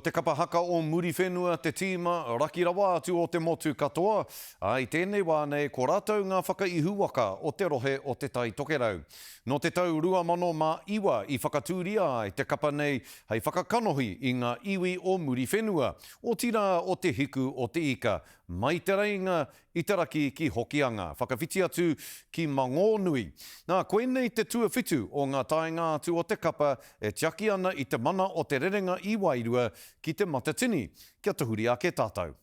Te kapa haka o Muriwhenua te tīma raki rawa atu o te motu katoa, ā, i tēnei wā nei ko rātou ngā whakaihuwaka o te rohe o Te Tai Tokerau. Nō te tau 2009 i whakatūria ai te kapa nei hei whakakanohi i ngā iwi o Muriwhenua, otirā o Te Hiku o Te Ika, mai Te Reinga i te raki ki Hokianga, whakawhiti atu ki Mangōnui. Nā, koinei te tuawhitu o ngā taenga atu o te kapa e tiaki ana i te mana o te rerenga i wairua ki Te Matatini. Kia tahuri ake tātou.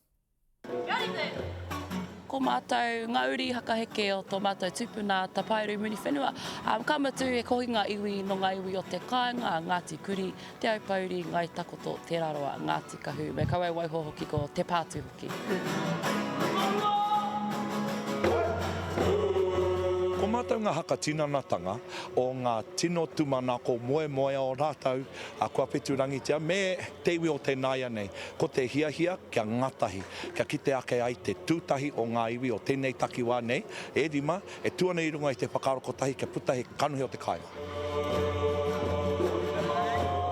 Ko mātou ngā uri hakaheke o tō mātou tupuna Tapairu Muriwhenua, ā, ka mutu he kohinga iwi nō ngā iwi o te kāinga, Ngāti Kuri, Te Aupōuri, Ngāi Takoto, Te Rarawa, Ngāti Kahu, me kaua e waiho hoki ko Te Pātū hoki. Ko mātou ngā hakatinanatanga o ngā tino tumanako moemoea o rātou kua wheturangitia me te iwi o te nāianei. Ko te hiahia kia ngatahi, kia kite ake ai te tūtahi o ngā iwi o tēnei takiwā nei e rima e tū ana i runga i te whakaaro kotahi kia puta he kanohi o te kāinga.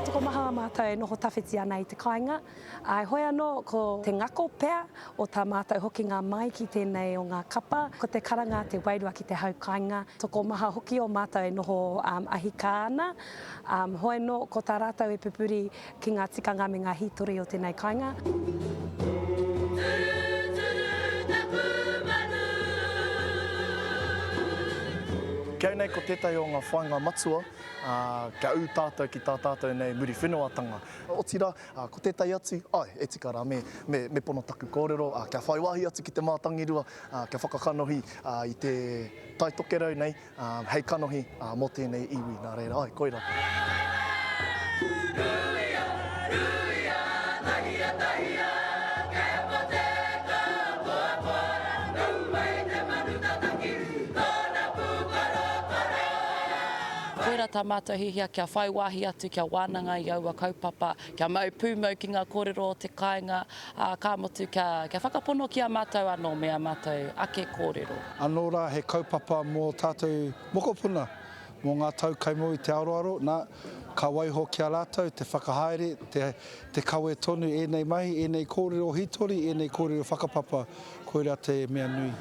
Tokomaha mātou e noho tawhiti ana i te kāinga, ā, heoi anō ko te ngako pea o tā mātou hokinga mai ki tēnei o ngā kapa, ko te karanga a te wairua ki te hau kāinga. Tokomaha hoki o mātou e noho ahikā ana, ā, hoi anō ko tā rātou e pupuri ki ngā tikanga me ngā hītori o tēnei kāinga. Ki au nei ko tētahi o ngā whāinga matua, kia ū tātou ki tā tātou nei Muriwhenuatanga. Otirā, ko tētahi atu, āe, e tika rā, me, me, me pono taku kōrero, kia whai wāhi atu ki te mātangirua, kia whakakanohi i te Tai Tokerau nei hei kanohi mō tēnei iwi, nā reira, āe, koirā. Koirā tā mātou hiahia kia whai wāhi atu, kia wānanga i aua kaupapa, kia mau pūmau ki ngā kōrero o te kāinga, ā, ka mutu kia, kia whakapono ki a mātou anō me ā mātou ake kōrero. Anō rā he kaupapa mō tātou mokopuna, mō ngā tau kai mua i te aroaro, nā, ka waiho ki a rātou te whakahaere, te, te kawe tonu ēnei mahi, ēnei kōrero hītori, ēnei kōrero whakapapa, koirā te mea nui.